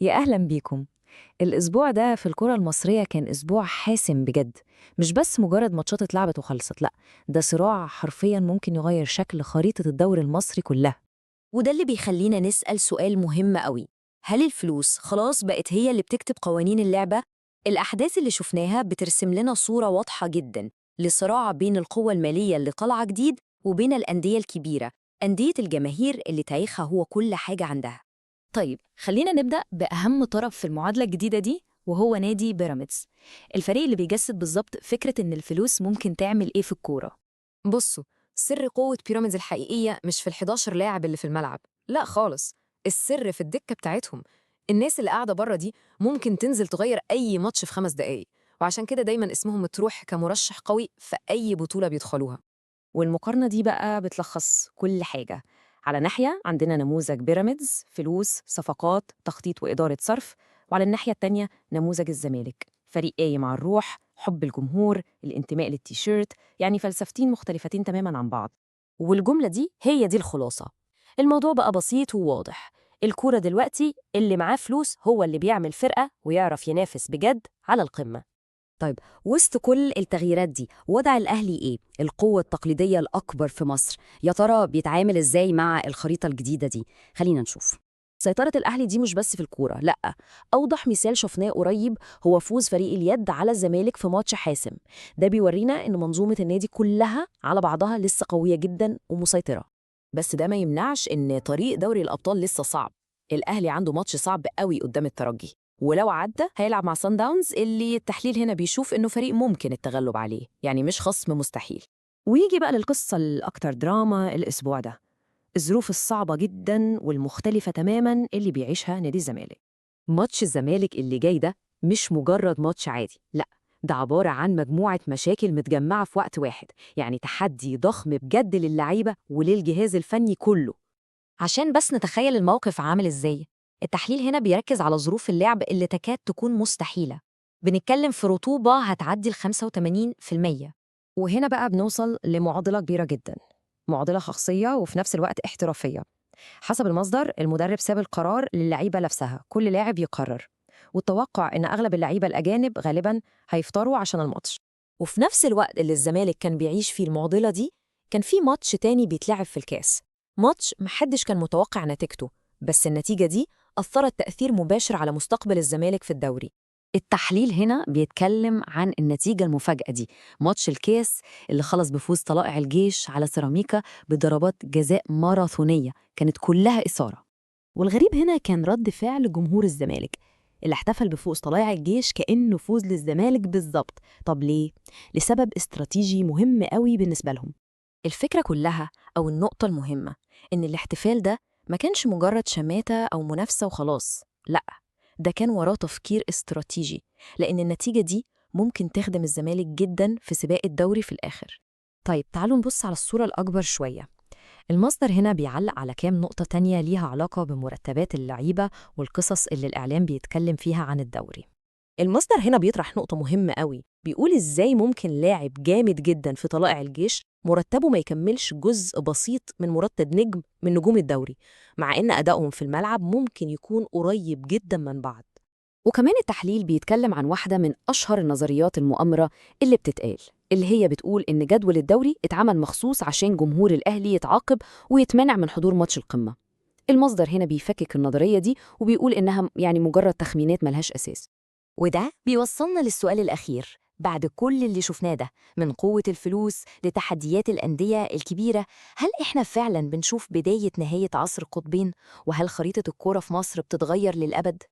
يا أهلا بيكم. الأسبوع ده في الكرة المصرية كان أسبوع حاسم بجد. مش بس مجرد ماتشات اتلعبت وخلصت، لأ، ده صراع حرفيا ممكن يغير شكل خريطة الدوري المصري كلها. وده اللي بيخلينا نسأل سؤال مهم قوي: هل الفلوس خلاص بقت هي اللي بتكتب قوانين اللعبة؟ الأحداث اللي شفناها بترسم لنا صورة واضحة جدا لصراع بين القوى المالية اللي طالعة جديد وبين الأندية الكبيرة، أندية الجماهير اللي تاريخها هو كل حاجة عندها. طيب خلينا نبدأ بأهم طرف في المعادلة الجديدة دي، وهو نادي بيراميدز، الفريق اللي بيجسد بالظبط فكرة إن الفلوس ممكن تعمل إيه في الكورة. بصوا، سر قوة بيراميدز الحقيقية مش في ال11 لاعب اللي في الملعب، لا خالص. السر في الدكة بتاعتهم. الناس اللي قاعدة بره دي ممكن تنزل تغير أي ماتش في 5 دقايق، وعشان كده دايما اسمهم مطروح كمرشح قوي في أي بطولة بيدخلوها. والمقارنة دي بقى بتلخص كل حاجة. على ناحية عندنا نموذج بيراميدز، فلوس، صفقات، تخطيط وإدارة صرف، وعلى الناحية التانية نموذج الزمالك، فريق قايم على الروح، حب الجمهور، الانتماء للتيشيرت، يعني فلسفتين مختلفتين تماما عن بعض. والجملة دي هي دي الخلاصة. الموضوع بقى بسيط وواضح، الكورة دلوقتي اللي معاه فلوس هو اللي بيعمل فرقة ويعرف ينافس بجد على القمة. طيب، وسط كل التغييرات دي وضع الأهلي إيه؟ القوة التقليدية الأكبر في مصر، يا ترى بيتعامل إزاي مع الخريطة الجديدة دي؟ خلينا نشوف. سيطرة الأهلي دي مش بس في الكورة، لأ، أوضح مثال شفناه قريب هو فوز فريق اليد على الزمالك في ماتش حاسم. ده بيورينا إن منظومة النادي كلها على بعضها لسه قوية جدا ومسيطرة. بس ده ما يمنعش إن طريق دوري الأبطال لسه صعب. الأهلي عنده ماتش صعب قوي قدام الترجي، ولو عدى هيلعب مع سان داونز اللي التحليل هنا بيشوف إنه فريق ممكن التغلب عليه، يعني مش خصم مستحيل. ويجي بقى للقصة الأكثر دراما الأسبوع ده، الظروف الصعبة جدا والمختلفة تماما اللي بيعيشها نادي الزمالك. ماتش الزمالك اللي جاي ده مش مجرد ماتش عادي، لا، ده عبارة عن مجموعة مشاكل متجمعة في وقت واحد، يعني تحدي ضخم بجد للعيبة وللجهاز الفني كله. عشان بس نتخيل الموقف عامل ازاي، التحليل هنا بيركز على ظروف اللعب اللي تكاد تكون مستحيلة. بنتكلم في رطوبة هتعدي ال 85%. وهنا بقى بنوصل لمعضلة كبيرة جدا، معضلة شخصية وفي نفس الوقت احترافية. حسب المصدر، المدرب ساب القرار للعيبة نفسها، كل لاعب يقرر، والتوقع إن أغلب اللعيبة الأجانب غالبا هيفطروا عشان الماتش. وفي نفس الوقت اللي الزمالك كان بيعيش فيه المعضلة دي، كان في ماتش تاني بيتلعب في الكاس، ماتش محدش كان متوقع نتيجته، بس النتيجة دي أثرت تأثير مباشر على مستقبل الزمالك في الدوري. التحليل هنا بيتكلم عن النتيجة المفاجأة دي، ماتش الكاس اللي خلص بفوز طلائع الجيش على سيراميكا بضربات جزاء ماراثونية كانت كلها إثارة. والغريب هنا كان رد فعل جمهور الزمالك اللي احتفل بفوز طلائع الجيش كأنه فوز للزمالك بالظبط. طب ليه؟ لسبب استراتيجي مهم قوي بالنسبة لهم. الفكرة كلها أو النقطة المهمة إن الاحتفال ده ما كانش مجرد شماتة أو منافسة وخلاص، لأ، ده كان وراه تفكير استراتيجي، لأن النتيجة دي ممكن تخدم الزمالك جدا في سباق الدوري في الآخر. طيب تعالوا نبص على الصورة الأكبر شوية. المصدر هنا بيعلق على كام نقطة تانية ليها علاقة بمرتبات اللعيبة والقصص اللي الإعلام بيتكلم فيها عن الدوري. المصدر هنا بيطرح نقطة مهمة قوي، بيقول إزاي ممكن لاعب جامد جدا في طلائع الجيش مرتبه ما يكملش جزء بسيط من مرتب نجم من نجوم الدوري، مع إن أدائهم في الملعب ممكن يكون قريب جدا من بعض. وكمان التحليل بيتكلم عن واحدة من أشهر النظريات المؤامرة اللي بتتقال، اللي هي بتقول إن جدول الدوري اتعمل مخصوص عشان جمهور الأهلي يتعاقب ويتمنع من حضور ماتش القمة. المصدر هنا بيفكك النظرية دي وبيقول إنها يعني مجرد تخمينات ملهاش أساس. وده بيوصلنا للسؤال الأخير: بعد كل اللي شفناه ده، من قوة الفلوس لتحديات الأندية الكبيرة، هل إحنا فعلاً بنشوف بداية نهاية عصر القطبين؟ وهل خريطة الكورة في مصر بتتغير للأبد؟